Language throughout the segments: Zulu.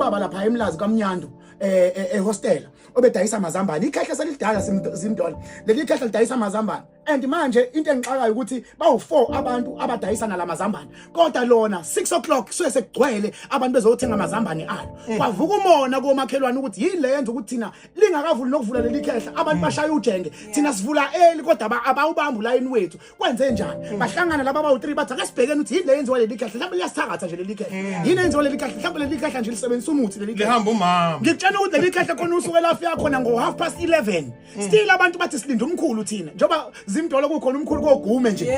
ubaba lapha eMlazi kaMnyandu, ehostela, obedayisa amazambane. Ikhehla selidala, simdola leli khehla lidayisa amazambane, and manje into engixakayo ukuthi bawu4 abantu abadayisa nalamazambane, kodwa lona 6 o'clock suke sekugcwele abantu bezothenga amazambane alo. Kwavuka umona komakhelwane ukuthi yini le yenza ukuthi thina lingakavuli nokuvula leli khehla, abantu bashaya ujenge, thina sivula early, kodwa abawubamba ulayini wethu. Kwenze njani? Bahlangana laba bawu3, bathi ake sibhekene ukuthi yini le yenziwa leli khehla. Mhlawumbe liyasithakatha nje leli khehla. Yini yenziwa leli khehla? Mhlawumbe leli khehla nje lisebenzisa umuthi leli khehla. Lihamba umama. Ngikutshela ukuthi leli khehla khona usuke lafika khona ngo-11:30, still abantu bathi silinde umkhulu thina, njengoba zimdolo kukhona umkhulu kogume nje.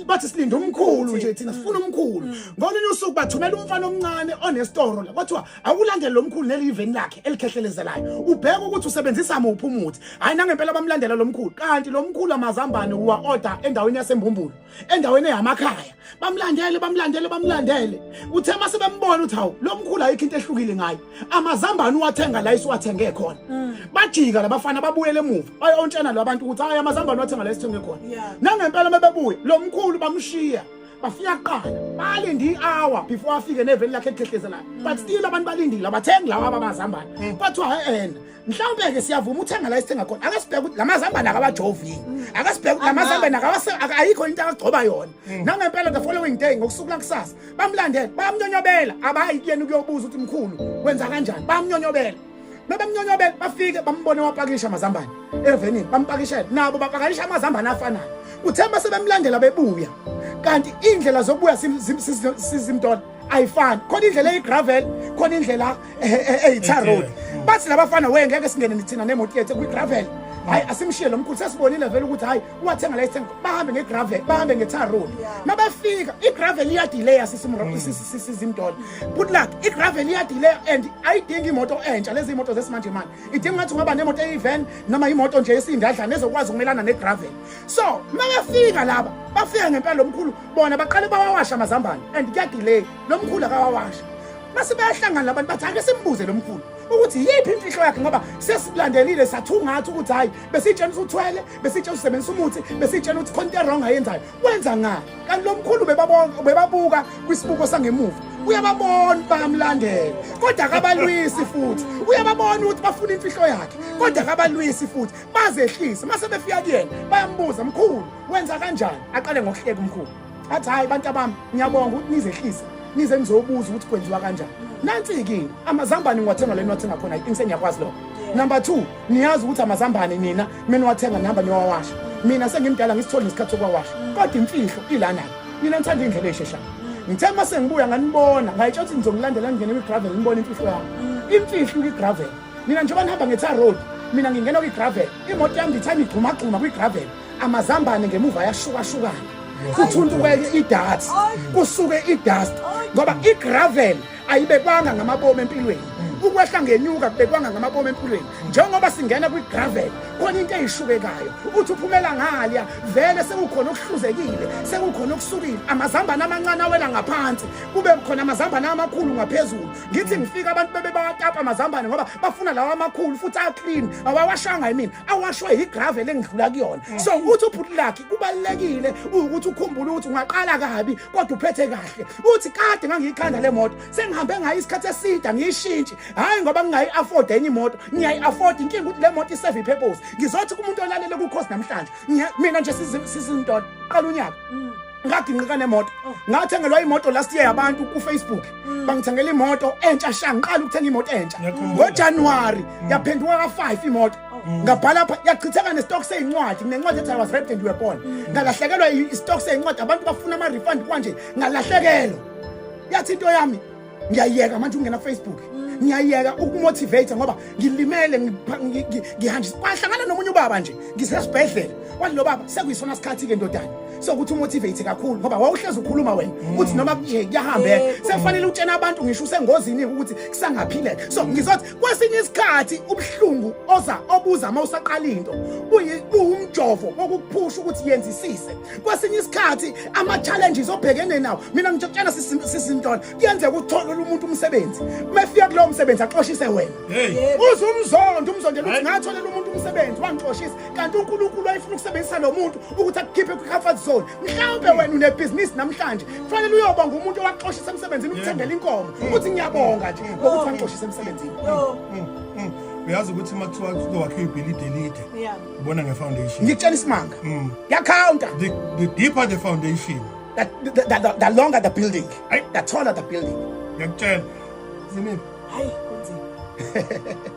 Bathi silinde umkhulu nje thina, sifuna umkhulu. Ngolunye usuku bathumela umfana omncane onesitoro la, kwathiwa awulandele lo mkhulu neli iveni lakhe elikhehlelezelayo, ubheke ukuthi usebenzisa muphi umuthi. Hayi, nangempela bamlandela lo mkhulu, kanti lo mkhulu amazambane uwa order endaweni yaseMbumbulu, endaweni eyamakhaya. Bamlandele, bamlandele, bamlandele. Uthe mase bembona ukuthi hawu, lo mkhulu ayikho into ehlukile ngayo, amazambane uwathenga la isiwathenge khona. Bajika labafana, babuyele emuva, bayontshena labantu ukuthi hayi, amazambane uwathenga la isithenge khona. Nangempela mebebuye, lo mkhulu bamshiya, bafika kuqala, balinde i-hour before afike neveni lakhe elikhehlezelayo, but still abantu balindile, abathengi lawa abamazambane. Kwathiwa ena mhlawumbe-ke siyavuma uthenga la isithenga khona, ake sibheke ukuthi la mazambane akawajovi yini, ake sibheke ukuthi la mazambane ayikho into akagcoba yona. Nangempela, the following day, ngokusuku lakusasa, bamlandela, bayamnyonyobela. Abayi kuyena ukuyobuza ukuthi mkhulu wenza kanjani, bayamnyonyobela. Mebemnyonyobela, bafike bambone wapakisha amazambane evenini, bampakishela, nabo bapakisha amazambane afanayo. Kuthe mase bemlandela bebuya, kanti indlela zokubuya sizimdola ayifani, khona indlela eyi-gravel, khona indlela eyi-tar road. Bathi labafana, we, ngeke singene thina nemoto yethu kwi-gravel, hayi, asimshiye lo mkhulu, sesibonile vele ukuthi hayi, uwathenga la isithenga. Bahambe nge-gravel, bahambe nge-tar road. Mabefika, i-gravel iyadileya, sizimdola, good luck, i-gravel iyadileya and ayidingi imoto entsha. Lezi imoto zesimanje manje idinga ngathi ungaba nemoto eyi-van noma imoto nje esindadlana ezokwazi ukumelana ne-gravel. So mabefika laba, bafika ngempela lo mkhulu, bona baqale bawawasha amazambane and kuyadelay, lo mkhulu akawawasha. Mase bayahlangana labantu, bathi ake simbuze lo mkhulu ukuthi yiphi imfihlo yakhe, ngoba sesilandelile, sathungathi ukuthi hhayi, besiyitshela ukuthi uthwele, besiyitshela usebenzisa umuthi, besiyitshela ukuthi khona into e-wrong ayenzayo, wenza ngani? Kanti lo mkhulu bebabuka kwisibuko sangemuva, uyababona bayamlandela, kodwa akabalwisi futhi. Uyababona ukuthi bafuna imfihlo yakhe, kodwa akabalwisi futhi, bazehlise. Mase befika kuyena, bayambuza, "Mkhulu, wenza kanjani?" Aqale ngokuhleka umkhulu, athi, "Hayi, bantu abami, ngiyabonga ukuthi nizehlise nize nizobuza ukuthi kwenziwa kanjani. Nansi-ke, amazambane ngiwathenga leni wathenga khona, i sengiyakwazi lokho. Number two, niyazi ukuthi amazambane nina mina niwathenga, nihamba niyowawasha. Mina sengimdala, ngisithole nesikhathi sokuwawasha, kodwa imfihlo ilana-ke, nina nithanda iy'ndlela ey'sheshayo. Ngithe uma sengibuya nganibona, ngayitsho ukuthi ngizongilandela, ngingene kwi-gravel, ngibone imfihlo yami. Imfihlo kwi-gravel. Nina njengoba nihamba nge-tar road, mina ngingena kwi-gravel. Imoto yami the time igxumagxuma kwi-gravel, amazambane ngemuva ayashukashukana, kuthuntukeke i-dust, kusuke i-dust, ngoba i-gravel ayibekwanga ngamabomu empilweni. Ukwehla ngenyuka kubekwanga ngamabomu empilweni. Njengoba singena kwi-gravel, khona into eyishukekayo, uthi uphumela ngaliya, vele sekukhona okuhluzekile, sekukhona okusukile, amazambane amancane awela ngaphansi, kube khona amazambane amakhulu ngaphezulu. Ngithi ngifika, abantu bebe bawatapa amazambane ngoba bafuna lawa amakhulu futhi a-clean, awawashanga yimina, awashwe yi-gravel engidlula kuyona. So uthi ubhuti lakhe kubalulekile ukuthi ukhumbule ukuthi ungaqala kabi kodwa uphethe kahle. Uthi kade ngangiyikhanda le moto, sengihambe ngayo isikhathi eside, ngiyishintshi, hhayi ngoba ngingayi-afford enye imoto, ngiyayi-afford. Inkinga ukuthi le moto i-serve i-purpose. Ngizothi kumuntu olalele kukhosi namhlanje, mina nje sizinto qala unyaka ngaginqika nemoto, ngathengelwa imoto last year abantu ku-Facebook, bangithengela imoto entsha sha. Ngiqala ukuthenga imoto entsha ngoJanuwari, yaphenduka ka-5 imoto. Ngabhala pha, yachitheka ne-stock sey'ncwadi. Kunencwadi ethi "I Was Raped and You Were Born". Ngalahlekelwa i-stock sey'ncwadi, abantu bafuna ama-refund kwanje, ngalahlekelwa. Yathi into yami, ngiyayeka manje ukungena ku-Facebook, ngiyayeka ukumotivate ngoba ngilimele, ngihanjisa. Kwahlangana nomunye ubaba nje ngisesibhedlela, wathi lo baba, "Sekuyisona sikhathi-ke ndodana sokuthi umotivate kakhulu, ngoba wawuhlezi ukhuluma wena uthi noma nje kuyahambeka, sekufanele utshene abantu ngisho usengozini ukuthi kusangaphileka." So ngizothi kwesinye isikhathi ubuhlungu oza obuza uma usaqala into buwumjovo. umjovo wokukuphusha ukuthi yenzisise. Kwesinye isikhathi ama-challenges obhekene nawo, mina ngitshela sisintona, kuyenzeka utholele umuntu umsebenzi, uma efika kulowo msebenzi axoshise wena. Uze umzondo, umzondela ukuthi ngatholela umuntu umsebenzi wangixoshisa, kanti uNkulunkulu wayefuna ukusebenzisa lo muntu ukuthi akukhiphe kwi-comfort zone. Mhlawumbe wena unebhizinisi namhlanje, kufanele uyobonga umuntu owakuxoshisa emsebenzini, umthengele inkomo uthi ngiyabonga nje ngokuthi wangixoshisa emsebenzini. Uyazi ukuthi uma kuthiwa kuzowakhiwa ibhilidi elide, ubona nge-foundation. Ngikutshela isimanga, kuyakhawunta. The deeper the foundation, the longer the building, the taller the building. Ngiyakutshela, Zimiphi? Hayi, kunzima.